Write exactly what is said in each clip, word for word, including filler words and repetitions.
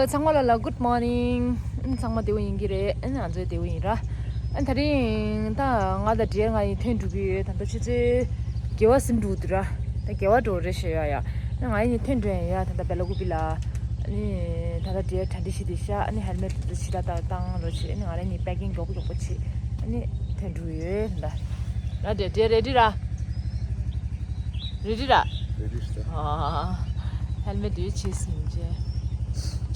ཚང་མ་ལ་ལ་good morning། ཨ་ཚང་མ་བདེ་པོ་ཡིན་གྱི་རེད། ཨ་ང་ཚོ་བདེ་པོ་ཡིན་ར། ཨ་དེ་རིང་ད་ང་དང་འབྲེལ་ང་ཡིན་ཐོན་འགྲོ་གི་ཡོད། ད་ལྟ་ཆུ་ཚོད་བརྒྱད་པ་ཟིན་འགྲོ་འདུག་ར། ད་བརྒྱད་པ་འགྲོ་རེད་ཤག་ཡ་ཡ། ཨ་ང་ཡིན་ཐོན་འགྲོ་ཡ་ཡ། ད་ལྟ་བེ་ལ་ཀུ་པི་ལ། ཨ་ནི་ད་ལྟ་འབྲེལ་གྲ་སྒྲིག་བྱེད་དེ་ཤག་ཨ་ནི་ཧེལ་མེད་དེ་ཕྱི་ལ་བཏང་བཏང་རོགས་བྱེད། ཨ་ནི་ང་རང་གཉིས་པེ་ཀིང་མགྱོགས་པོ་མགྱོགས་པོ་བྱེད། ཨ་ནི་ཐོན་འགྲོ་ཡོད་ད། ར་འབྲེལ་འབྲེལ་རེ་ཌི་ར། རེ་ཌི་ར། རེ་ཌི་ཤག་ཨ། ཧེལ་མེད་དེ་ཡོད་བྱས་ཟིན་རྗེས།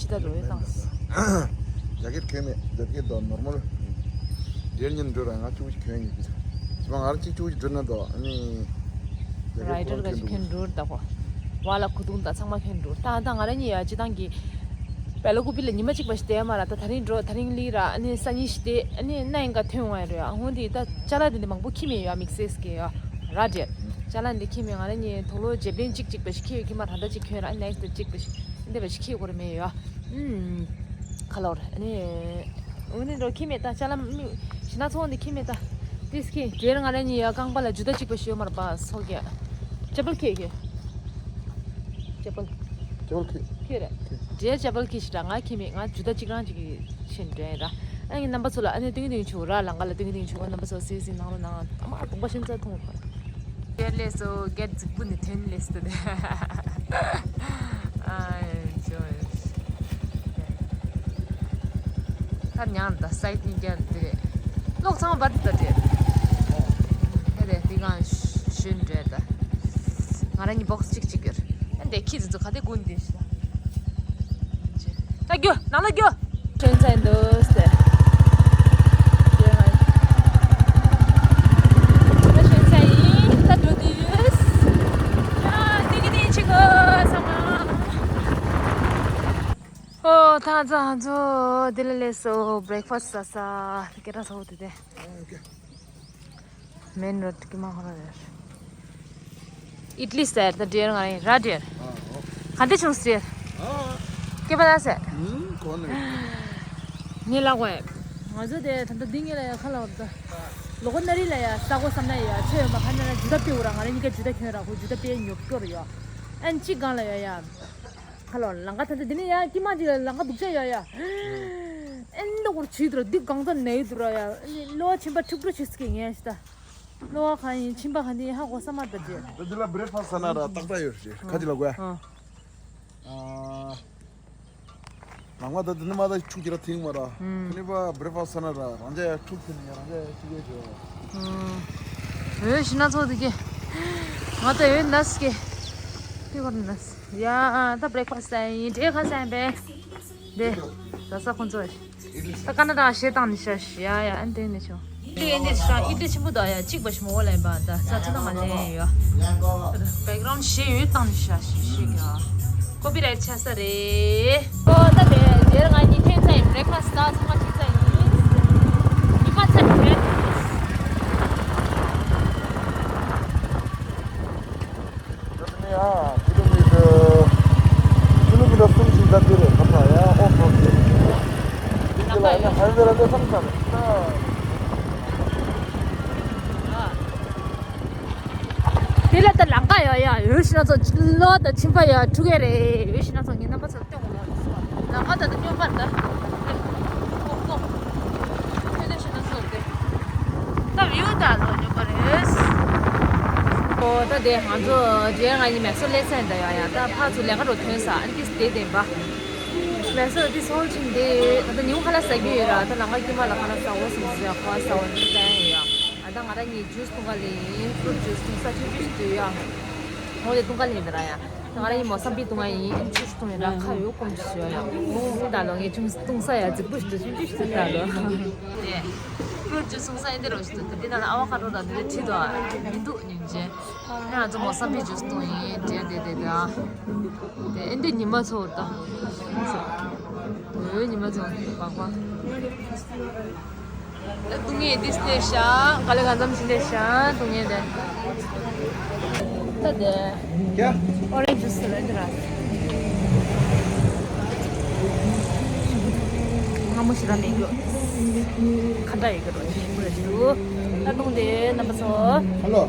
ཕྱི་ལ་འགྲོ་ཡས་བཏང་། ཇེ་ཀེད་གྱོན་མེད། ཇེ་ཀེད་དང་ནོར་མལ། འབྲེལ་གཉིས་འགྲོ་ར། ང་གཅིག་པུ་གྱོན་ཡོད་ཀྱི། ཞེ་པོ་ང་རང་གཅིག་གཅིག་པུ་འགྲོ་ན་དོ། ཨ་ནི་ཇེ་ཀེད་རའི་ཌར་ཁོ་རང་གཅིག་གྱོན་འགྲོ། གྱོན་འགྲོ་ད་ཁོ། བ་ལ་ཁུ་དུང་ད་ཚང་མ་གྱོན་འགྲོ། ད་ད་ང་རང་གཉིས་ཡ་སྤྱིར་བཏང་གི་བེ་ལ་ཀུ་པི་ལ་ཉི་མ་གཅིག་པ་ཞིག་བསྡད་མ་ར། ད་དེ་རིང་འགྲོ། དེ་རིང་སླེབས་ར། ཨ་ནི་སང་ཉིན་ཞིག་བསྡད། ཨ་ནི་གནངས་ཉིན་ཀ་ཐོན་འོང་ཡ་རེད། ཨ་འོ་འདི་ད་ཅ་ལག་འདི་འདི་མང་པོ་ཁྱེར་མེད་ཡ། དམིགས་བསལ་གྱི་ཡ་ར་འབྲེལ། ཅ་ལག་འདི་ཁྱེར་མེད། ང་རང་གཉིས་དུག་ལོག་རྗེབ་ལེན་གཅིག་གཅིག་པ་ཞིག་ཁྱེར་ཡོད་ཀྱི་མ་རེད། ད་ལྟ་གཅིག་གྱོན་ར། ཨ་ནེག་སི་ཊི་གཅིག་པ་ཞིག་འདི་པ་ཞིག་ཁྱེར་དགོས་རེད་མེད་ཡ། ཨུམ། ཁ་ལོར་ཨ་ནི། འོ་ནི་འགྲོ་ཁྱེར་མེད་ད། ཅ་ལག་མི་ཞི་ན་ཚོང་འདི་ཁྱེར་མེད་ད། ཏིས་ཁི་འབྲེལ་ང་རང་གཉིས་ཡ་རྐང་པ་ལ་ཇུ་ཏ་གཅིག་པ་ཞིག་ཡོད་མ་རེད་པ། སོ་ག་ཅ་པལ་ཁྱེར་གི། ཅ་པལ། ཅ་པལ་ཁྱེར། ཁྱེར་རེད། འབྲེལ་ཅ་པལ་ཁྱེར་ཤི་ད། ང་ཁྱེར་མེད། ང་ཇུ་ཏ་གཅིག་རང་གཅིག་གི་ཕྱིན་འདྲེན་ར། ཨ་ངའི་རྣམ་པ་ཚོ་ལ་ཨ་ནི་ཏིང་ཏིང་བྱུག་ར། ལང་ཀ་ལ་ཏིང་ཏིང་བྱུག་རྣམ་པ་ཚོ་སིའི་སིའི་གནང་རོགས་གནང་། ཨ་མ་དགོངས་པ་ཤིན་ཙམ་ཐུང་བ། གེར་ལས་སོ་གེར་རྫིག་པོ་ནི་ཐོན་ལས་སོ་དེ། ཨ་ཇོ། ད་ཉང་ད་སའི་ཏིང་རྒྱལ་དེ་རེད། གློག་ཚང་མ་བར་དུ་ད་དེ། ཨེ་རེད། དེ་གང་ཞུན་རེད་ད། ང་རང་གཉིས་བོག་སི་གཅིག་གཅིག་ཡོད། ཨ་འདི་ཁྱི་ཚོ་ག་དེ་དགུན་དེ་ཤི། ད་རྒྱུ་ནང་ལ་རྒྱུ། ཐོན་ཚར་འདུག་ཟེར། ད་ཐོན་ཚར་ཡིན། ད་འགྲོ་དུས་ཡོད། ཡ་ཏིག་ཏིག་ཆི་གོ་ས་མ། ཨོ་ད་ང་ཚོ་ང་ཚོ་དེ་ལ་སླེབས་སོ། བྷི་རེག་ཕ་སི་ཟ་ས་སྐད་གྲགས་ཚ་བོ་དེ་དེ། མེན་རོ་ཌི་ཀྱི་མ་ཧོ་ར་རེད། ཨིཊ་ལི་ཟེར་ད་འདྲེར་ང་རང་ར་འདྲེར། ག་འདྲ་བྱུང་ཟེར། སྐྱེ་བ་ལ་ཟེར། ངས་ལབ་པ། ང་ཚོ་དེ་ད་ལྟ་འདི་ངས་ལ་ཡ་ཁ་ལ་བབ་ད། ལོ་གོ་ན་རི་ལ་ཡ་ས་གོ་བསམ་ན་ཡ་ཆོས་ཡོད་མ་ཁ་ན་ན་ཇུ་ད་པེ་འུ་ར། ང་རང་གཉིས་ཀ་ཇུ་ད་ཁྱོད་ར་ཁོ་ཇུ་ད་པེ་ཉོབ་སྐྱོར་ཡོད། ཨན་ཅི་གང་ལ་ཡ་ཡ། ཁ་ལོ་ལང་ཀ་ད་ལྟ་འདི་ནས་ཡ་ཀི་མ་ཅིག་ལ་ལང་ཀ་སྡུག་ཅག་ཡ་ཡ། ཨེ་འདི་སྐོར་བྱིས་འདུག་ར། འདི་གང་ཙམ་ནས་འདུག་ར་ཡ། ཨ་ནི་གློ་བ་ཆེན་པ་འཁྲུག་འཁྲུག་བྱེད་སྲིད་ཀྱི་ངས་ཤི་ད། གློ་བ་གང་ཡིན་ཕྱིན་པ་གང་འདི་ཧ་གོ་ས་མ་ད་ཅེ། ད་འདི་ལ་བྷི་རེག་ཕ་སི་ཟ་ན་ར་ཏག་ཏག་ཡོད་རེད། ཁ་ཅིག་ལ་གོ་ཡ། ཨ། ཨ། ལང་ཀ་ད་འདི་ནས་མ་ད་འཁྲུག་ཅིག་ར་ཐིང་མ་ར། ཨུམ། ཁ་ནི་པ་བྷི་རེག་ཕ་སི་ཟ་ན་ར་རང་ཅག་ཡ་འཁྲུག་ཐིང་ཡ་རང་ཅག་ཡ་འཁྲུག་ཡ་ཅོ། ཨུམ། འོས་ཤི་ན་ཚོགས་འདི་གེ། ང་ད་འོས་ན་སི་གེ། ཕི་གོ་ན་སི། ཡ་ད་བྷི་རེག་ཕ་སི་ཟ་ཡིན། འདྲེ་ཁ་ཟ་ཡིན་པས། འདྲེ། ཟ་ས་ཁོང་ཚོ། ད་ཀ་ན་ཌ་ཞེ་བཏང་ནི་ཤ་ཤ་ཡ་ཡ། ཨན་ཏེ་ནི་ཆོ། ཨི་ལི་ཨན་ཏེ་ཤ་ཨི་ལི་ཆེན་པོ་དོ་ཡ། གཅིག་པ་ཞིག་མོ་ལེན་པ་ད་ས་ཚོ་ན་མ་ལེན་ཡོ། བེག་གྷ་རའུན་ཌ་ཞེ་ཡོད་བཏང་ནི་ཤ་ཤ་ཤེས་ཡོ། ཀོ་པི་རའིཊ་ཆ་ས་རེད། ཨོ་ད་དེ་དེར་ང་གཉིས་ཐོན་ཚར་ཡིན། བྷི་རེག་ཕ་སི་ད་ཚང་མ་ཁྱི་ཚར་ཡིན། ཉི་མ་ཚར་ཡིན། ཡ། ཀི་ལོ་མི་ཊར། ཀི་ལོ་མི་ཊར་གསུམ་ཞིག་ད་འདི་རེད། ཁ་ཐག་ཡ་ཨོ་ཕོར་དེ། འདི་ལ་ཡ་ཧའི་ཝེ་ར་དེ་བསམ་བསམ་རེད། དེ་ལ་ད་ལང་ཀ་ཡ་ཡ་ཡོད་ཤི་ན་ཚོ་ལོ་ད་ཕྱིན་པ་ཡ་འཁྲུག་གི་རེད། ཡོད་ཤི་ན་ཚོ་ངའི་རྣམ་པ་ཚོ་སྟོན་དགོས་ལ། ལང་ཀ་ད་ད་སྨྱོན་པར་ད། ཐོག་ཐོག་ཐོག་ཐོག་ཤི་ན་ཚོ་དེ། ད་བིའུ་ད་ལོ་ཉོ་ག་རེད། ཨོ་ད་དེ་ང་ཚོ་རྗེས་ང་གཉིས་མེག་སོ་སླེབས་ཚར་ཡིན་ད་ཡ་ཡ། ད་ཕར་ཚུར་ལས་ཀ་རུ་ཐོན་ས་ཨན་ཏིས་དེ་བདེན་པ། མེག་སོ་དེ་སོལ་ཕྱིན་དེ་ད་ལྟ་ཉིན་གུང་ཁ་ལག་ཟ་རྒྱུ་ཡོད་ར། ད་ལང་ཀ་དཀྱུས་མ་ལ་ཁ་ལག་ཟ་འོ་སིམ་ཟེར་ཡ་ཁ་ལག་ཟ་འོ་ནི་ད་ཡ་ཡ། ཨ་ད་ང་རང་གཉིས་ཇུས་འཐུང་ག་ལེན་ཡིན། ཕུ་རུཊ་ཇུས་འཐུང་ས་ཆུང་ཆུང་ཞིག་འདུག་ཡ། འོ་དེ་འཐུང་ག་ལེན་ད་ར་ཡ། ང་རང་གཉིས་མོ་སམ་པི་འཐུང་ང་ཡིན། ཆུ་ཞིག་འཐུང་ཡོད་ན་ཁ་ཡོད་སྐོམ་ཞིག་ཡོད་ཡ། ད་ལོ་ངས་ཅུང་འཐུང་ས་ཡ་རྫིག་པོ་ཞིག་འདུག་ཆུང་ཆུང་ཞིག་འདུག་ད་ལོ། ནས་ཕུ་རུཊ་ཇུས་འཐུང་ས་ཡིན་དེ་རོ་ཞིག་འདུག་དེ་ན་ཨ་བ་ཁ་རོ་དང་དེ་འདྲ་བྲིས་འདུག་མི་འདུག་སྙིང་རྗེ། ནས་ང་ཚོ་མོ་སམ་པི་ཇུས་འཐུང་ཡིན། དེ་དེ་དེ་དེ་ཨ། དེ་ཨེ་འདི་ཉི་མ་ཚོ་ད། འོ་ཉི་མ་ཚོ་བག་བག་སྡུག་བསྔལ་འདི་སྟེར་ཤག་ག་ལེ་གང་འཚམ་ཞིག་སྟེར་ཤག་སྡུག་བསྔལ་དེ། ད་དེ། ཀྱ། ཨོ་རེན་ཇི་ཇུས་ལ་འདི་ར། སྔ་མོ་ཞིག་ར་མེད་རྒྱུ། ཁ་འདྲ་ཡོད་རྒྱུ་རོ་ཞིག་མོ་རེད་འདུག་ད་དུང་དེ་རྣམ་པ་ཚོ། ཧ་ལོ།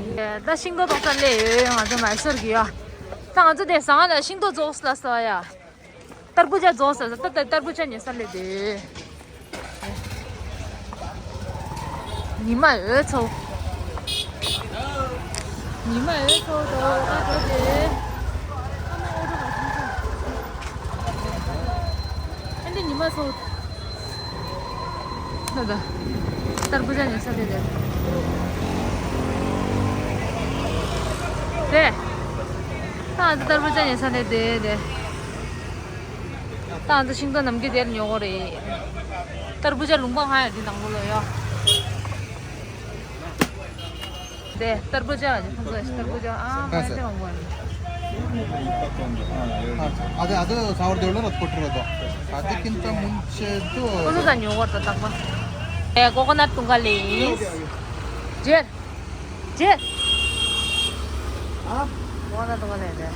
ད་ཤིང་ཏོག་ཐོག་ས་སླེབས་ཡོད། ང་ཚོ་མ་སོར་གི་ཡ། ད་ང་ཚོ་དེ་ཟ་ང་ལ་ཤིང་ཏོག་རྫོགས་ལ་ཟ་ཡ། ཏར་བུ་ཇ་རྫོགས་ས། ད་ད་ཏར་བུ་ཇ་ཉོ་ས་སླེབས་དེ། ཉི་མ་འོད་ཚོ། ཉི་མ་འོད་ཚོ་དོ་ད་དོ་དེ། ཨ་འདི་ཉི་མ་ཚོ། ད་ད། ཏར་བུ་ཇ་ཉོ་ས་སླེབས་དེ། དེ། ད་ཏར་བུ་ཇ་ཉོ་ས་སླེབས་དེ་དེ། ད་ང་ཚོ་ཤིང་ཏོག་ནམ་རྒྱུན་དེར་ཉོ་གི་རེད། ཏར་བུ་ཇ་ལུང་པ་ཧ་ཡ་འདི་ནང་ལོགས་ལ་ཡོད། དེ་ཏར་བུ་ཇ་ཨ་ནི་ཁོང་ཚོ་ཏར་བུ་ཇ་ཨ་མ་དེ་འོང་གི་རེད། अझै अझै सावर देवल र कोटर दो। अझै किंता मुंचे दो। ཁོང་ཚོ་ད་ཉོ་གི་རེད་ད་རྟག་པར། ཨེ་ཀོ་ཀོ་ནཊ་དུང་ག་ལེ། ཇེར། ཇེར། ཨ། ཀོ་ཀོ་ནཊ་དུང་ག་ལེ་དེ།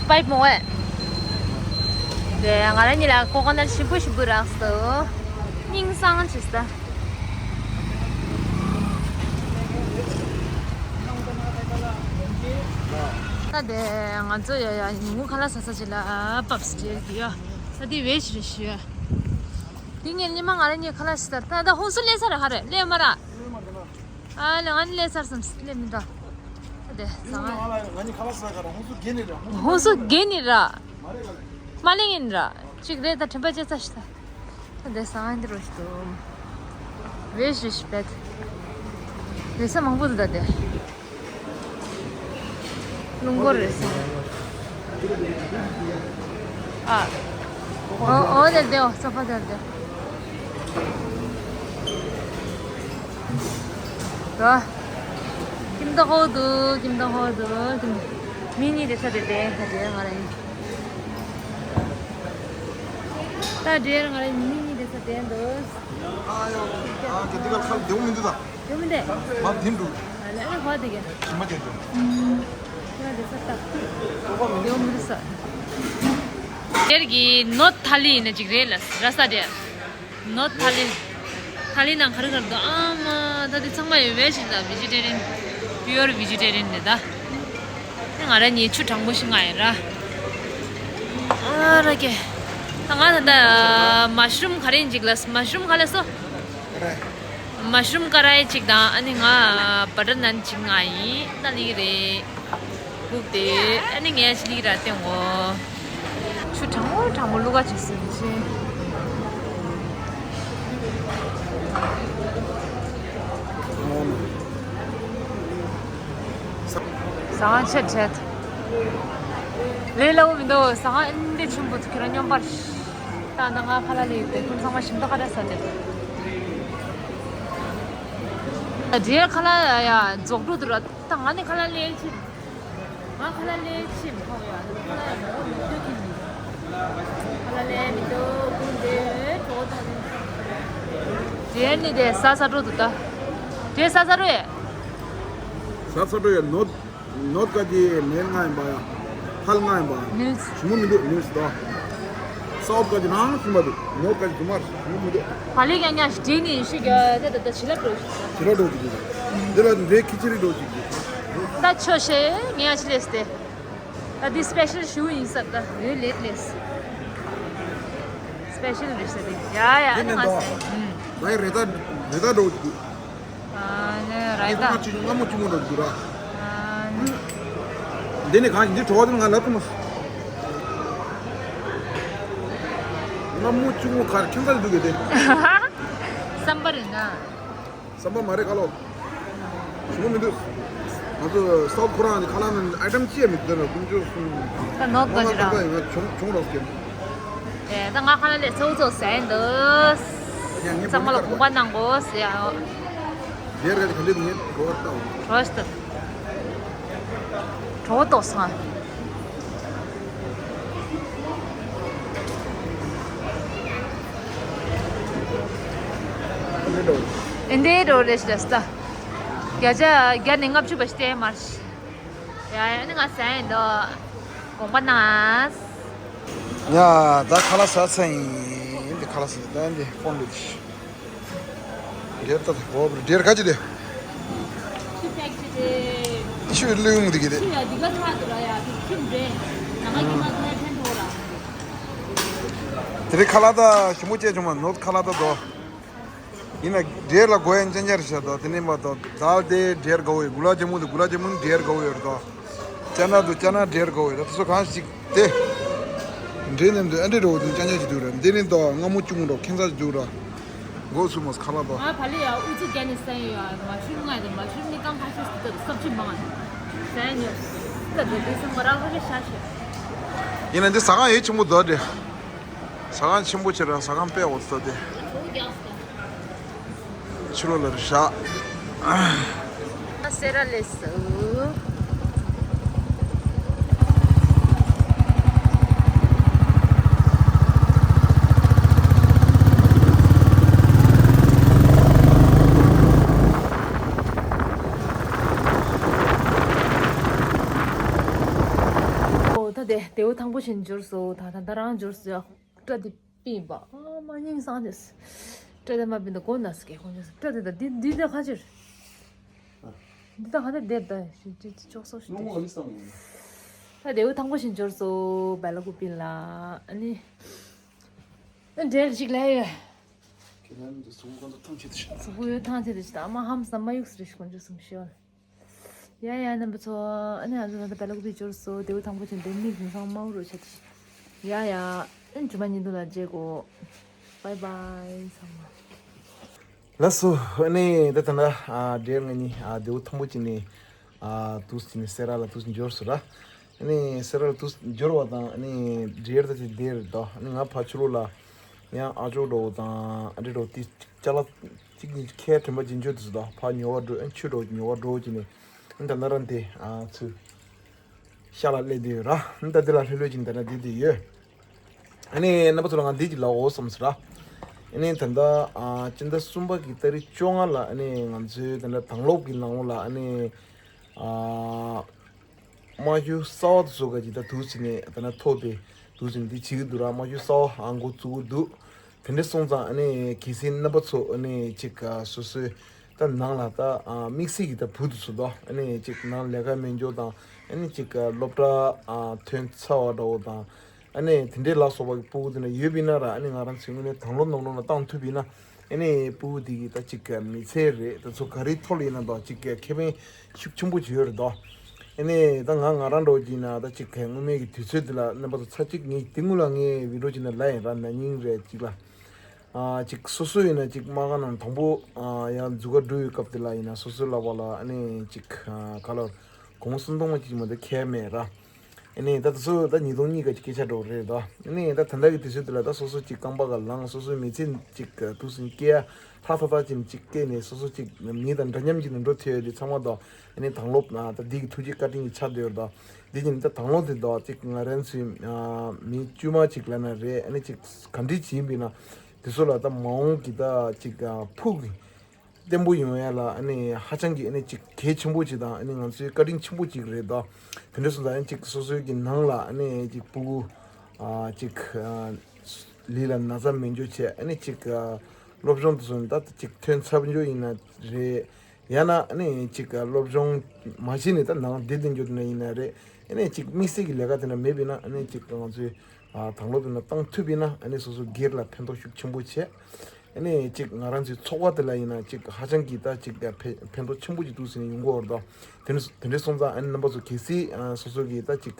པའིབ་མོ་ཨེ། དེ་ང་རང་གཉིས་ལ་ཀོ་ཀོ་ནཊ་ཞིམ་པོ་ཞིམ་པོ་རག་སོང་། སྙིང་བཟང་ཆེ་ས། ད་དེ་ང་ཚོ་ཡ་ཡ་ཉིན་གུང་ཁ་ལག་ཟ་ས་ཅིག་ལ་པབ་སི་ཇེར་གི་ཡ། ད་དེ་བེ་ཇི་རེད་ཤི་ཡ། དེ་ངས་ཉི་མ་ང་རང་གཉིས་ཁ་ལག་ཟ་ས། ད་ད་ཧུན་སུར་སླེབས་ས་རེད་ཧ་རེད་སླེབས་མ་ར། ཨ་ལེ་ང་ནི་ལས་ཚར་སོང་ལས་མི་འདྲ། ཨ་དེ་ཟ་ང་། ང་ནི་ཁ་ལག་ཟ་ག་ར་ཧུན་སུར་རྒྱན་ནི་ར། ཧུན་སུར་རྒྱན་ནི་ར། མ་ལེ་ཡིན་ར། ཅིག་རེད་ད་དྲན་པ་བརྗེད་ཚར་ཤི་ད། ཨ་དེ་ཟ་ང་འདི་རུ་ཤི་ཏོ། བེ་ཇི་རེད་ཤི་པད། རེད་ས་མང་པོ་འདུག་ད་དེ། རླུང་འཁོར་རེད་ཟེར། ཨ། ཨོ་ཨོ་དེར་དེ་ཨོ་སོ་ཕ་དེར་དེ། རོ། ཁྱིམ་ཐོག་ཧོ་དུ་ཁྱིམ་ཐོག་ཧོ་དུ་ཁྱིམ། མི་གཉིས་དེ་ས་དེ་དེ་ས་དེ་ང་རང་ཡིན། ད་དེར་ང་རང་མི་གཉིས་དེ་ས་དེ་འདུག་ཨ་ཡོ། ཨ་ཀྱེ་འདི་ག་ཁ་བདེ་བོ་མི་འདུག་ད། ཡོང་མི་འདུག་མ་བདེ་འདུག་ཨ་ལ་ཨ་ཧོ་དེ་ག་ཞིམ་པ་ཅན་དུ། ཡོང་དེ་ས་ད། ཡོང་མི་འདུག་ས། དེར་གི་ནོར་ཐ་ལི་ནི་ཅིག་རེད་ལ་ར་ས་དེ། ནོར་ཐ་ལི། ཐ་ལི་ནང་ག་རེ་ག་རེ་འདུག་ཨ་མ་ད་དེ་ཚང་མ་ཡོད་པའི་ཞིག་ལ་བི་ཇི་ཊེ་རི་ཡན། པིའུར་བི་ཇི་ཊེ་རི་ཡན་རེད་ད། ང་རང་ཉིད་ཆུ་གྲང་པོ་ཞིག་ང་ཡིན་ར། ཨ་ར་ཀེ། ད་ང་ད་ད་མ་ཤི་རུམ་ག་རེ་ཡིན་ཅིག་ལ་མ་ཤི་རུམ་ག་ལ་སོ། མ་ཤི་རུམ་ཀ་རའི་ཅིག་དང་ཨ་ནི་ང་བ་ཊར་ནན་ཅིག་ང་ཡིན་ད་ལི་རེད། སྒུག་སྟེ་ཨ་ནི་ངས་ཅི་ལི་ར་སྟེང་ངོ་། ཆུ་གྲང་མོ་གྲང་མོ་བླུག་ག་ཅིག་ཟིན་ཕྱིན། ཟ་ཁང་ཆེ་བྲེད། ལས་སླ་བོ་མི་འདུག་ཟ་ཁང་ཨིན་དེ་ཆེན་པོ་ཁྱོད་རང་སྙོམས་པར། ད་ད་ང་ཁ་ལག་ལས་དེ་ཁོང་ཚང་མ་ཞིམ་ཐག་ཁ་ད་ཟ་དེ། ད་འདྲེར་ཁ་ལག་ཡ་རྫོགས་འགྲོ་དུ་ར་ད་ང་ནི་ཁ་ལག་ལས་ཆེ། ང་ཁ་ལག་ལས་ཆེ་མི་ཁོང་ཡ་ཁ་ལག་ཡ་མི་འདུག་ཁྱོད་ཀྱི་མི། ཁ་ལག་ལས་མི་འདུག་ཁོང་དེ་གྲོགས་དང་། འདྲེར་ནི་དེ་ཟ་ཟ་འགྲོ་དུ་ད། འདྲེར་ཟ་ཟ་འགྲོ་ཡ། ཟ་ཟ་འགྲོ་ཡ་ནོ། ནོར་ཀ་ཅི་མེལ་ལྔ་ཡིན་པ་ཡ། ཐལ་ལྔ་ཡིན་པ། མིལ་སི། ཞིམ་པོ་མི་འདུག་མིལ་སི་དོ། སའུཐ་ཀ་ཅི་ནང་ཞིམ་པ་འདུག་ནོར་ཀ་ཅི་དུ་མར་ཞིམ་པོ་མི་འདུག་ཧ་ལས་ཀྱང་ཀྱང་ཞིག་འདྲེ་ནི་ཡིན་ཤི་ག་ད་ད་ད་ཆི་ལ་འགྲོ་ཞིག་ཆི་ལ་འགྲོ་ཞིག་འདུག་འདི་ལ་འདྲེ་ཁི་ཆི་རི་འགྲོ་ཞིག་འདུག་ད་ཆོ་ཤེ་ངས་ཡང་ཆི་ལས་སྟེ། ད་འདི་སི་པེ་ཤལ་ཞུ་ཡིན་ས་ད་འོད་ལེད་ལེས། སི་པེ་ཤལ་རེད་ས་དེ་ཡ་ཡ་ཨ་ནི་ང་ཟེར། ད་ཡི་རེ་ད་རེ་ད་འགྲོ་ཞིག་འདུག་ཨ་ནི་ར་ཡི་ད། ང་ཅི་ང་མོ་ཅི་མོ་འགྲོ་འདུག་ར། ཨ་ནི། འདི་ནི་གང་ཞིག་འདི་གྲོགས་དེ་ང་ལབ་ཐུབ་མ་སོང་། ང་མོ་ཅི་མོ་གར་ཁྱིམ་ཚང་འདུག་གི་དེ། བསམ་པ་རེད་ན། བསམ་པ་མ་རེད་ཁ་ལོ། ཞུ་མི་འདུག་ང་ཚོ་སའུཐ་ཁོ་རང་ནི་ཁ་ལག་ནི་ཨའི་ཊེམ་ཅི་ཡང་མི་འདུག་ན་ཀུན་སྤྱོད་གསུམ། ད་ནོར་ད་ཅི་ར། ང་ཆུང་ཆུང་རོགས་སྐྱེམས། ཨེ་ད་ང་ཁ་ལ་ལས་ཚོགས་ཚོགས་ཟ་ཡིན་འདུག་ཡ་ངས་ཚང་མ་ལ་དགོངས་པ་གནང་དགོས་ཟེར་ཡ། ལས་ཀ་ག་འདྲ་ངས་གོ་བ་ལྟ་བ། གྲོ་ཞིག་གྲོ་ཏོག་སང་། ཨིན་དེ་འགྲོ་རེ་ཞིག་ལ་སྟ། བརྒྱ་ཆ་བརྒྱ་ནས་ལྔ་བཅུ་བ་ཞིག་སྟེ་མར་ཤི། ཡ་ཡ་ནི་ང་ཟ་ཡིན་འདུག་དགོངས་པ་གནང་། ཡ་ད་ཁ་ལག་ཟ་ཚར་ཡིན། འདི་ཁ་ལག་ཟ་ད་འདི་ཕོན་འདི། འདིར་ད་འོ་འདིར་ག་ཅི་དེ། ཤོད་ལུས་མི་འདུག་གི་རེད། དེ་རིང་ཁ་ལག་ད་ཞིམ་པོ་བྱས་བྱུང་མ་ནོར་ཁ་ལག་ད་དོ། ཡིན་ན་འབྲས་ལ་དགོས་ཡན་ཅན་ཅན་རེད་ཤག་དོ། དེ་ནས་མ་དོ་ད་དེ་འབྲས་དགའ་བོ་ཡོད། གུ་ལ་ཇ་མུན་དེ་གུ་ལ་ཇ་མུན་འབྲས་དགའ་བོ་ཡོད་རེད་དོ། ཅ་ན་དུ་ཅ་ན་འབྲས་དགའ་བོ་ཡོད། ད་དེ་ཚོ་གང་ཞིག་དེ། འབྲས་ནས་དུ་ཨ་འབྲས་རོ་དུ་ཅན་ཅན་ཞིག་འདུག་ར། འདི་ནས་དོ་སྔ་མོ་ཅུང་རོ་ཁེན་ཚ་ཞིག་འདུག་ར། མགོ་ཚུགས་མོ་ཁ་ལག་དོ། ང་བ་ལི་ཡ་ཨུ་ཚུགས་རྒྱ་ནས་སན་ཡོད། མ་ཤུ་ང་དེ་མ་ཤུ་ནི་ཀང་ཁ་ཤུ་སི་ཏི་སོབ་ཅི་མང་སན་ཡོད། ད་དེ་དེ་སང་མ་རག་ལ་ཤ་ཤེ། ཡིན་ན་འདི་ཟ་ཁང་ཡེ་ཆེན་པོ་དོ་དེ། ཟ་ཁང་ཆེན་པོ་ཆེ་ར་ཟ་ཁང་དཔེ་འོ་ཙི་དེ། ཕྱི་ལོགས་ལ་རེད་ཤག་སེ་ར་ལས་སུ། ཨོ་ད་དེ་དེའུ་ཐང་པོ་ཆེན་འབྱོར་སོ། ད་ད་ད་རང་འབྱོར་སོ། སྐྲ་དེ་པིན་པ། ཨ་མ་སྙིང་སང་དེ། སྐྲ་དེ་མ་པིན་ད་གོ་ན་སྐད་ཁོང་ཆ་སྐྲ་དེ་ད་འདི་འདི་ད་ཁ་ཕྱིར། འདི་ད་ཁ་དེ་དེབ་ད་ཞིག་ཅིག་ཅོག་སོ་ཞིག་ད་དེའུ་ཐང་པོ་ཆེན་འབྱོར་སོ་བལ་ལ་ཀུ་པིན་ལ། ཨ་ནི། ཨ་འབྲེལ་ཞིག་ལས་ཡོད། ཁྱེད་རང་ཚོ་གཟུགས་པོ་ཐང་ཆད་དུ་ཞིག་གཟུགས་པོ་ཡོད་ཐང་ཆད་དུ་ཞིག་ད་ཨ་མ་ཧམ་སམ་མ་ཡུག་སི་རེ་ཞིག་ཁོང་ཆ་སུམ་ཤོལ། ཡ་ཡ་རྣམ་པ་ཚོ། ཨ་ནི་ང་ཚོ་ད་ལྟ་བལ་ལ་ཀུ་པི་འབྱོར་སོ། དེའུ་ཐང་པོ་ཆེན་དེ་མིག་དེང་སང་དམར་རུ་ཆགས་ཤག་ཡ་ཡ། ཨ་ནི་ཇུ་མ་ཉིན་དུ་ལ་མཇལ་གོ། བའི་བའི་ཚང་མ། ལགས་སོ། ཨ་ནི་ད་ད་ལྟ་ཨ་འབྲེལ་ང་གཉིས་ཨ་དེའུ་ཐང་པོ་ཆེན་ནས་ཨ་དུས་ཅི་ནས་སེ་ར་ལ་དུས་འབྱོར་སོ་ར། ཨ་ནི་སེ་ར་ལ་དུས་འབྱོར་བ་དང་ཨ་ནི་འབྲེལ་ད་ཅི་དེར་དོ། ཨ་ནི་ང་ཕ་ཕྱི་ལོགས་ལ་ཡང་ཨ་ཅོག་འགྲོ་བ་དང་ཨ་འདྲེ་འགྲོ་དེ། ཅ་ལག་གཅིག་གཉིས་ཁའི་དྲན་པ་ཅན་ཆོད་དུ་སུ་དང་ཕ་ཉོ་བ་འགྲོ། ཨ་ཆུ་འགྲོ་ཉོ་བ་འགྲོ་གྱི་ནས། ཨ་ད་ན་ར་འདི་ཨ་ཚུ་ཤ་ལ་སླེབས་དུས་ར། ཨ་ད་འདི་ལ་ལྷོད་ལྷོད་ཅིག་ད་ན་འདི་དུ་ཡོད། ཨ་ནི་རྣམ་པ་ཚོ་ལ་ང་འདི་ཅིག་ལ་འོ་བསམ་སུ་ར། ཨ་ནི་ད་ལྟ་ཨ་སྤྱི་ཟླ་གསུམ་པ་གི་ཏ་རིག་བཅོ་ལྔ་ལ་ཨ་ནི་ང་ཚོའི་ད་ལྟ་དང་ལོག་གི་ནང་ལོགས་ལ་ཨ་ནི་ཨ། རྨ་ཆུ་གསར་པ་དེ་ཚོ་ག་ཅིག་ད་དུས་ཚོད་ནས་ད་ན་ཐོག་དེ་དུས་ཚོད་ནས་འདི་བྱེད་ཀྱི་འདུག་ར། རྨ་ཆུ་གསར་པ་ཨ་འགོ་བཙུགས་ཀྱི་འདུག་དེ་འདྲ་སོང་ཙང་ཨ་ནི་གལ་སྲིད་རྣམ་པ་ཚོ་ཨ་ནི་ཅིག་སོ་སོའི་ད་ནང་ལ་ད་དམིགས་བསལ་གྱི་ད་བུ་དེ་ཚོ་དང་ཨ་ནི་ཅིག་ནང་ལས་ཀ་མེད་འཇོག་དང་ཨ་ནི་ཅིག་སློབ་གྲྭ་ཐོན་ཚར་བ་འདྲ་བོ་དང་ཨ་ནི་དེ་འདྲའི་ལ་སོགས་པ་གི་ཕྲུ་གུ་དེ་འདྲ་ཡོད་པ་ཡིན་ན་ར། ཨ་ནི་ང་རང་ཚོའི་ངོས་ནས་དང་ལོ་ནང་ལོགས་ལ་བཏང་ཐུབ་པ་ཡིན་ན། ཨ་ནི་ཕྲུ་གུ་དེ་གི་ད་ཅིག་མི་ཚེ་རེད། ད་ཚོ་ག་རེའི་ཐོག་ལ་ཡིན་ན་ད་ཅིག་ཁེ་ཕན་ཤུགས་ཆེན་པོ་ཅིག་ཡོད་རེད་དོ། ཨ་ནི་ད་ང་ང་རང་འདྲ་བོ་ཅིག་ཡིན་ན་ད་ཅིག་སྔོན་མའི་གི་དུས་ཚོད་དེ་ལ་རྣམ་པ་ཚོ་ཚར་གཅིག་ངས་དེ་སྔོན་ལ་ངས་བི་ཌི་ཡོ་ཅིག་ནང་ལབ་ཡིན་ར། ན་ནིང་རེད་ཅིག་ལ། ཨ་ཅིག་སོ་སོ་ཡིན་ན་ཅིག་མ་ག་ནང་དང་པོ་ཨ་ཡང་འཛུལ་ག་འགྲོ་ཡི་སྐབས་དེ་ལ་ཡིན་ན་སོ་སོའི་ལག་པ་ལ་ཨ་ནི་ཅིག་ག་ལ་གོང་སུན་གཏོང་མ་ཅིག་མ་དེ་ཁེ་མེད་ར། ཨ་ནི་ད་དེ་ཚོ་ད་ཉིས་སྟོང་གཉིས་ཀ་ཅིག་སྐད་ཆ་འགྲོ་རེད་དོ། ཨ་ནི་ད་ད་ལྟ་གི་དུས་ཚོད་འདི་ལ་ད་སོ་སོ་ཅིག་རྐང་པ་ག་ལངས། སོ་སོའི་མི་ཚེ་ཅིག་དུས་སུ་སྐྱེལ་ཡ་ལྷ་ཐ་ཐ་ཅིག་ཅིག་སྐྱེས་ནས་སོ་སོ་ཅིག་མི་དང་འདྲ་མཉམ་ཅིག་ནས་འགྲོ་ཐུབ་ཡ་དེ་ཚང་མ་དོ། ཨ་ནི་དང་ལོབ་ད་འདི་གི་ཐུགས་རྗེ་བཀའ་དྲིན་གྱི་ཆ་འདོད་དོ། འདི་ཅིག་ནི་ད་དང་ལོ་དེ་དོ་ཅིག་ང་རང་ཚོའི་མི་དཀྱུས་མ་ཅིག་ལབ་ན་རེད། ཨ་ནི་ཅིག་ག་འདྲ་ཅིག་ཡིན་པ་ཡིན་ན་དེ་ཚོ་ལ་ད་མ་འོངས་ཀྱི་ད་ཅིག་ཕུགས་ཀྱི་བརྟན་པོ་ཡོང་ཡ་ལ་ཨ་ནི་ཧ་ཅང་གི་ཨ་ནི་ཅིག་གལ་ཆེན་པོ་ཅིག་དང་ཨ་ནི་ང་ཚོའི་བཀའ་དྲིན་ཆེན་པོ་ཅིག་རེད་དོ། དེ་འདྲ་སོང་ཙང་ཨ་ནི་ཅིག་སོ་སོའི་གི་ནང་ལ་ཨ་ནི་ཅིག་ཕྲུ་གུ་ཨ་ཅིག་ཨ་ལུས་ལ་ན་ཚ་མེད་འཇོག་བྱས། ཨ་ནི་ཅིག་ཨ་སློབ་སྦྱོང་དུ་སོང་ད་ཅིག་ཐོན་ཚར་འཇོག་ཡིན་ན་རེད། ཡང་ན་ཨ་ནི་ཅིག་ཨ་སློབ་སྦྱོང་མ་བྱས་ནས་ད་ནང་བསྡད་བསྡད་འཇོག་དེ་འདྲ་ཡིན་ན་རེད། ཨ་ནི་ཅིག་དམིགས་བསལ་གི་ལས་ཀ་དེ་འདྲ་མེད་པ་ཡིན་ན་ཨ་ནི་ཅིག་ང་ཚོའི་ཨ་དང་ལོ་དེ་འདྲ་བཏང་ཐུབ་པ་ཡིན་ན་ཨ་ནི་སོ་སོ་སྒེར་ལ་ཕན་ཐོགས་ཤུགས་ཆེན་པོ་བྱས། ཨ་ནི་ཅིག་ང་རང་ཚོའི་ཚོགས་པ་དེ་ལ་ཡིན་ན་ཅིག་ཧ་ཅང་གི་ད་ཅིག་ཕན་ཕན་ཐོགས་ཆེན་པོ་ཅིག་འདུག་ཟེར་ནས་ཡོང་གི་ཡོད་རེད་དོ། དེ་འདྲ་དེ་འདྲ་སོང་ཙང་ཨ་ནི་རྣམ་པ་ཚོ་གལ་སྲིད་ཨ་སོ་སོ་གི་ད་ཅིག་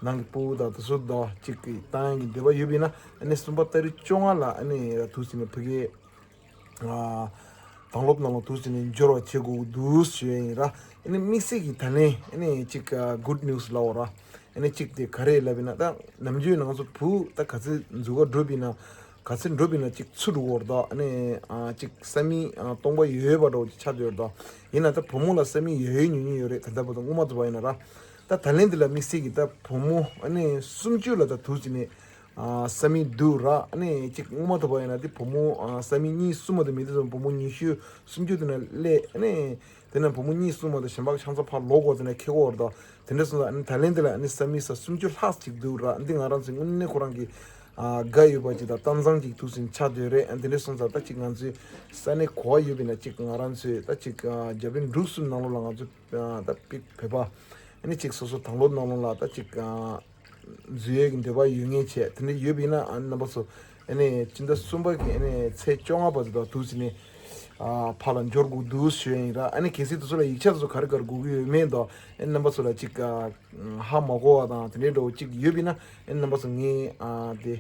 ནང་གི་ཕྲུ་གུ་དང་དེ་ཚོ་དང་ཅིག་གི་བཏང་ཡག་གི་འདོད་པ་ཡོད་པ་ཡིན་ན་ཨ་ནི་གསུམ་པ་ཏ་རིག་བཅོ་ལྔ་ལ་ཨ་ནི་འདུག་ཟེར་ནས་ཕ་གིའི་ཨ་དང་ལོབ་ནང་ལ་འདུག་ཟེར་ནས་འབྱོར་བ་བྱེད་དགོས་འདུག་ཞུ་ཡ་ཡིན་ར། ཨ་ནི་དམིགས་བསལ་གྱི་ད་ལན་ཨ་ནི་ཅིག་ཨ་གུཌ་ནིའུ་སི་ལབ་འོ་ར། ཨ་ནི་ཅིག་དེ་ག་རེ་ལབ་ཡིན་ན་ད་ནམ་རྒྱུན་ང་ཚོ་བུ་ད་ག་ཚོད་འཛུལ་ག་འགྲོ་བ་ཡིན་ན་ག་ཚོད་འགྲོ་བ་ཡིན་ན་ཅིག་ཚུར་འགྲོ་གི་ཡོད་རེད་དོ། ཨ་ནི་ཨ་ཅིག་ས་མིག་ཨ་སྟོང་པ་ཡོད་ཡོད་པ་འདྲ་བོ་ཅིག་ཆགས་བསྡད་ཡོད་རེད་དོ། ཡིན་ན་ད་བུ་མོ་ལ་ས་མིག་ཡོད་ཡོད་ཉུང་ཉུང་ཡོད་རེད། ད་ལྟ་བར་དུ་སྔོན་མ་ཚོ་བ་ཡིན་ན་ར། ད་ད་ལན་འདི་ལ་དམིགས་བསལ་གྱི་ད་བུ་མོ་ཨ་ནི་སུམ་ཅུ་ལ་ད་འདུག་ཟེར་ནས་ཨ་ས་མིག་འདུག་ར། ཨ་ནི་ཅིག་སྔོན་མ་ཚོ་བ་ཡིན་ན་དེ་བུ་མོ་ཨ་ས་མིག་གཉིས་གསུམ་མ་དེ་མི་དེ་ཚོ་བུ་མོ་ཉི་ཤུ་སུམ་ཅུ་དེ་ན་སླེབས། ཨ་ནི་དེ་ནས་བུ་མོ་གཉིས་གསུམ་མ་དེ་གཞན་པ་ཆང་ས་ཕར་ལོག་གོ་དེ་ནས་ཁེ་གོ་བར་དོ། དེ་འདྲ་སོང་ཙང་ཨ་ནི་ད་ལན་འདི་ལ་ཨ་ནི་ས་མིག་ས་སུམ་ཅུ་ལྷག་ཅིག་འདུག་ར། འདི་ང་རང་ཚོའི་དངོས་གནས་ཁོ་རང་གི་ ཨ་དགའ་ཡོད་པ་ཅིག་དང་གཏམ་བཟང་ཅིག་འདུག་སེ་ཆགས་བསྡད་རེད། ཨ་དེ་འདྲ་སོང་ཙང་ད་ཅིག་ང་ཚོའི་ས་གནས་ག་པར་ཡོད་པ་ཡིན་ན་ཅིག་ང་རང་ཚོའི་ད་ཅིག་ཨ་རྒྱ་བལ་འབྲུག་གསུམ་ནང་ལོགས་ལ་ང་ཚོ་ཨ་ད་པིག་བོད་པ་ཨ་ནི་ཅིག་སོ་སོ་དང་ལོག་ནང་ལོགས་ལ་ད་ཅིག་ཨ་འཛུལ་ཡས་ཀྱི་འདོད་པ་ཡོད་མཁན་བྱས་དེ་འདྲ་ཡོད་པ་ཡིན་ན་ཨ་ནི་རྣམ་པ་ཚོ་ཨ་ནི་སྤྱི་ཟླ་གསུམ་པ་གི་ཨ་ནི་ཚེས་བཅོ་ལྔ་བར་དུ་ད་འདུག་སེ་ནས་ཨ་ཕར་ལ་འབྱོར་དགོས་འདུག་ཞུ་ཡ་ཡིན་ར། ཨ་ནི་གལ་སྲིད་དེ་ཚོ་ལ་ཡིག་ཆ་དེ་ཚོ་ག་རེ་ག་རེ་དགོས་ཀྱི་ཡོད་མེད་དང་ཨ་ནི་རྣམ་པ་ཚོ་ལ་ཅིག་ཨ་ཧ་མ་གོ་བ་དང་དེ་འདྲའི་འདྲ་བོ་ཅིག་ཡོད་པ་ཡིན་ན་ཨ་ནི་རྣམ་པ་ཚོ་ངའི་ཨ་དེ་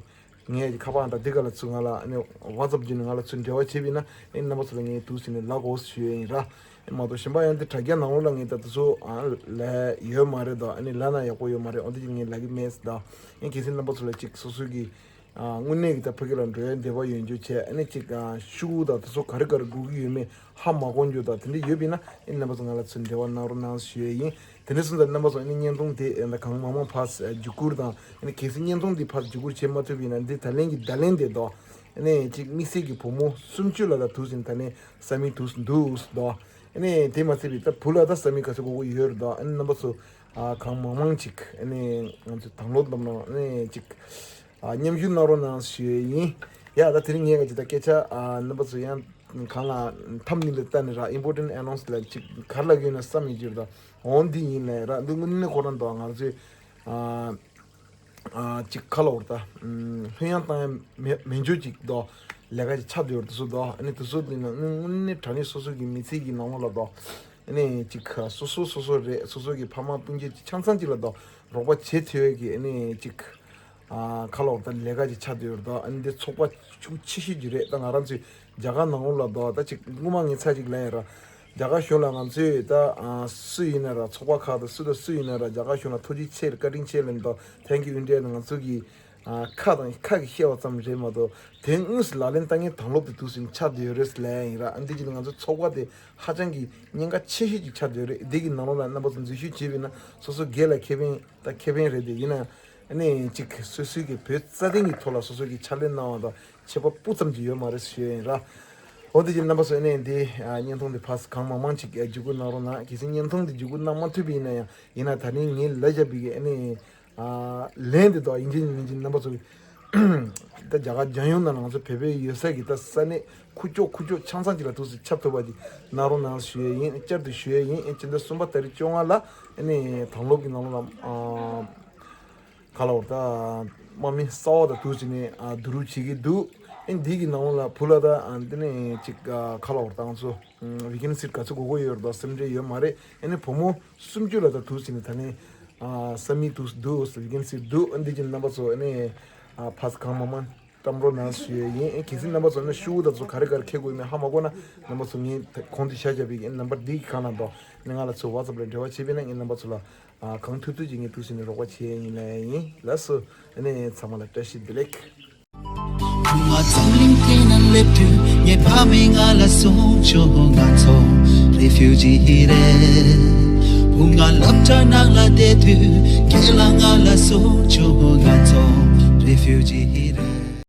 ངའི་ཁ་པར་དང་འདི་ག་ལ་ཚུར་ང་ལ་ཨ་ནི་ཝ་ཙབ་བརྒྱུད་ནས་ང་ལ་ཚུར་འབྲེལ་བ་བྱས་པ་ཡིན་ན་ཨ་ནི་རྣམ་པ་ཚོ་ལ་ངས་འདུག་སེ་ནས་ལབ་དགོས་ཞུ་ཡ་ཡིན་ར། མ་གཏོགས་གཞན་པ་ཡང་དེ་དྲ་རྒྱ་ནང་ལོགས་ལ་ངས་ད་དེ་ཚོ་ཨ་ལབ་ཡོད་མ་རེད་དང་ཨ་ནི་ལབ་ན་ཡག་པོ་ཡོད་མ་རེད། འོ་འདི་ཅིག་ངས་ལབ་ཀྱི་མེད་ཟེར་དང་ཨ་ནི་གལ་སྲིད་རྣམ་པ་ཚོ་ལ་ཅིག་སོ་སོ་གི་ཨ་དངོས་གནས་ཀྱི་ད་ཕ་གི་ལ་འགྲོ་ཡ་འདོད་པ་ཡོད་འཇོག་བྱས་ཨ་ནི་ཅིག་ཨ་ཤོག་གུ་དང་དེ་ཚོ་ག་རེ་ག་རེ་དགོས་ཀྱི་ཡོད་མེད་ཧ་མ་གོ་འཇོག་དང་དེ་འདྲ་ཡོད་པ་ཡིན་ན་ཨ་ནི་རྣམ་པ་ཚོ་ང་ལ་ཚུར་འབྲེལ་བ་གནང་རོགས་གནང་ཞུ་ཡ་ཡིན། དེ་འདྲ་སོང་ཙང་རྣམ་པ་ཚོ་ཨ་ནི་བརྙན་ཐུང་དེ་ཨ་ནི་གང་མང་མང་ཕར་བརྒྱུད་བསྐུར་དང་ཨ་ནི་གལ་སྲིད་བརྙན་ཐུང་འདི་ཕར་བརྒྱུད་བསྐུར་བྱེད་མ་ཐུབ་པ་ཡིན་ན་འདི་ད་ལན་གྱི་བརྡ་ལན་དེ་དང་ཨ་ནི་ཅིག་དམིགས་བསལ་གྱི་བུ་མོ་སུམ་ཅུ་ལ་ད་འདུག་སེ་ད་ནི་ས་མིག་འདུག་འདུག་དང་། ཨ་ནི་དེ་མ་ཚད་པའི་ད་བུ་ལ་ད་ས་མིག་ག་ཚོད་དགོས་ཀྱི་ཡོད་རེད་དོ། ཨ་ནི་རྣམ་པ་ཚོ་ཨ་གང་མང་མང་ཅིག་ཨ་ནི་ང་ཚོ་དང་ལོག་དམ་ལོག་ཨ་ནི་ཅིག་ཨ་མཉམ་ཞུགས་གནང་རོགས་གནང་ཞུ་ཡས་ཡིན། ཡ་ད་དེ་རིང་ངས་ག་ཅིག་ད་སྐད་ཆ་ཨ་རྣམ་པ་ཚོ་ཡང་གང་ལ་འཐམ་ནི་ལ་ལྟ་ནི་ར་important announce ལ་ཅིག་ག་རེ་ལབ་ཀྱི་ཡོད་ན་བསམ་ཡོད་ཀྱི་རེད་དོ། འོ་འདི་ཡིན་ལས་ར་འདི་དངོས་གནས་ཁོ་རང་དོ་ང་ཚོས་ཨ། ཨ་ཅིག་ཁ་ལོ་བར་ད། ལྷོད་ཡངས་བཏང་ཡ་མེ་མེ་འཇོ་ཅིག་དོ། ལས་ཀ་ཅིག་ཆགས་བསྡད་ཡོད་དུ་སུ་དོ། ཨ་ནི་དུ་སུ་དེ་ན་དངོས་གནས་དྲང་གནས་སོ་སོ་གི་མི་ཚེ་གི་ནང་ལོགས་ལ་དོ། ཨ་ནི་ཅིག་སོ་སོ་སོ་སོ་རེད། སོ་སོ་གི་ཕ་མ་སྤུན་མཆེད་ཅིག་ཆ་ཚང་ཅིག་ལ་དོ། རོགས་པ་བྱེད་ཐུབ་ཡ་གི་ཨ་ནི་ཅིག་ཨ་ཁ་ལོ་བར་ད་ལས་ཀ་ཅིག་ཆགས་བསྡད་ཡོད་དོ། ཨ་ནི་འདི་ཚོགས་པ་ཤུགས་ཆེ་ཤོས་ཅིག་རེད། ད་ང་རང་ཚོའི་རྒྱ་གར་ནང་ལོགས་ལ་དོ་ད་ཅིག་སྔོན་མ་ངས་ཚར་ཅིག་ལན་ཡ་ར། རྒྱ་གར་གཞུང་ལ་ང་ཚོས་ད་ཨ་སུ་ཡིན་ན་ར་ཚོགས་པ་ཁག་དང་སུ་དང་སུ་ཡིན་ན་ར་རྒྱ་གར་གཞུང་ལ་ཐུགས་རྗེ་ཆེ་བཀའ་དྲིན་ཆེ་ལབ་དང་Thank you India ནས་ང་ཚོ་གི་ཨ་ཁ་དང་ཁ་གི་བཤད་པ་ཙམ་རེད་མ་གཏོགས་དེ་དངོས་སུ་ལག་ལེན་བསྟར་མཁན་དང་ལོག་ཏུ་འདུག་སེ་ཆགས་བསྡད་ཡོད་རེད་ལབ་ཡ་ཡིན་ར། ཨ་འདི་གི་ང་ཚོ་ཚོགས་པ་དེ་ཧ་ཅང་གི་ཉེན་ཁ་ཆེ་ཤོས་ཅིག་ཆགས་བསྡད་ཡོད་རེད། འདི་གི་ནང་ལོགས་ལ་རྣམ་པ་ཚོ་འཛུལ་ཞུགས་བྱས་པ་ཡིན་ན་སོ་སོ་སྒེར་ལ་ཁེ་ཕན་ད་ཁེ་ཕན་རེད་དེ་ཡིན་ན་ཨ་ནི་ཅིག་སོ་སོའི་གི་བོད་རྩ་དོན་གི་ཐོག་ལ་སོ་སོ་གི་ཕྱག་ལས་གནང་བ་དང་ཁྱད་པར་སྤུ་ཙམ་གྱི་ཡོད་མ་རེད་ཞུ་ཡ་ཡིན་ར། འོ་དེ་བཞིན་རྣམ་པ་ཚོ་ཨ་ནི་འདི་ཨ་བརྙན་ཐུང་འདི་ཕར་གང་མང་མང་ཅིག་ཨ་བརྒྱུད་སྐུར་གནང་རོགས་གནང་། གལ་སྲིད་བརྙན་ཐུང་འདི་བརྒྱུད་སྐུར་གནང་མ་ཐུབ་པ་ཡིན་ན་ཡང་ཡིན་ན་ད་རིང་ངས་ལབ་བཞག་པའི་གི་ཨ་ནི་ཨ་ལན་འདི་དག་ཡིན་གཅིག་མིན་གཅིག་རྣམ་པ་ཚོ་ད་རྒྱ་གར་རྒྱལ་ཡོངས་ནང་ལ་ང་ཚོ་བོད་པའི་ཡོད་ས་གི་ད་ས་གནས་ཁུག་ཀྱོག་ཁུག་ཀྱོག་ཆ་ཚང་ཅིག་ལ་འདུག་སེ་ཁྱབ་ཐུབ་པ་ཅིག་གནང་རོགས་གནང་ཞུ་ཡས་ཡིན། བསྐྱར་དུ་ཞུ་ཡས་ཡིན། ཨ་ནི་སྤྱི་ཟླ་གསུམ་པ་ཏ་རིག་བཅོ་ལྔ་ལ་ཨ་ནི་དང་ལོག་གི་ནང་ལ་ཨ། ཁ་ལོ་བར་ད་དམག་མི་གསར་པ་དང་འདུག་སེ་ནས་ཨ་བསྡུ་རུབ་བྱེད་ཀྱི་འདུག་ཨེ་འདི་གི་ནང་ལ་བུ་ལ་ད་ཨ་འདི་ནས་ཅིག་ཨ་ཁ་ལོ་བར་ད་ང་ཚོ་ཝི་ཀེན་སིཊ་ག་ཚོད་དགོས་དགོས་ཡོད་རེད་ད་སེམས་ཁྲལ་ཡོད་མ་རེད། ཨེ་ནས་བུ་མོ་སུམ་ཅུ་ལ་ད་འདུག་སེ་ནས་ད་ནས་ཨ་ས་མིག་འདུག་འདུག་ཝི་ཀེན་སིཊ་འདུག་ཨ་འདི་གི་རྣམ་པ་ཚོ་ཨེ་ནས་ཨ་ཕར་གང་མང་མང་བཀྲམ་རོགས་གནང་ཞུ་ཡས་ཡིན། ཨེ་གལ་སྲིད་རྣམ་པ་ཚོ་ནས་ཤོག་གུ་ད་ཚོ་ག་རེ་ག་རེ་འཁྱེར་དགོས་མེད་ཧ་མ་གོ་ན་རྣམ་པ་ཚོ་ངས་གོང་དུ་བཞག་བཞག་པའི་ནམ་བར་འདི་གི་སྒང་ལ་འདུག་ཨ་ནི་ང་ལ་ཚོ་ཝ་ཙབ་ལ་འབྲེལ་བ་བྱེད་པས་ན་ངས་རྣམ་པ་ཚོ་ལ། ཨ་གང་ཐུབ་ཐུབ་ཀྱིས་ངས་ཐུགས་སེམས་ནས་རོགས་པ་བྱེད་ཡས་ཡིན་ལབ་ཡིན་ལགས་སོ། ཨ་ནི་ཚང་མ་ལ་བཀྲ་ཤིས་བདེ་ལེགས། བུ་ང་འཛམ་གླིང་སྟེང་ན་སླེབས་དུས་ངའི་ཕ་མས་ང་ལ་གསུངས་བྱུང་ང་ཚོ་རེ་ཕིའུ་ཇི་རེད། བུ་ང་སློབ་གྲྭ་ནང་ལ་བསྡད་དུས་རྒན་ལགས་ང་ལ་གསུངས་བྱུང་ང་ཚོ་རེ་ཕིའུ་ཇི་རེད།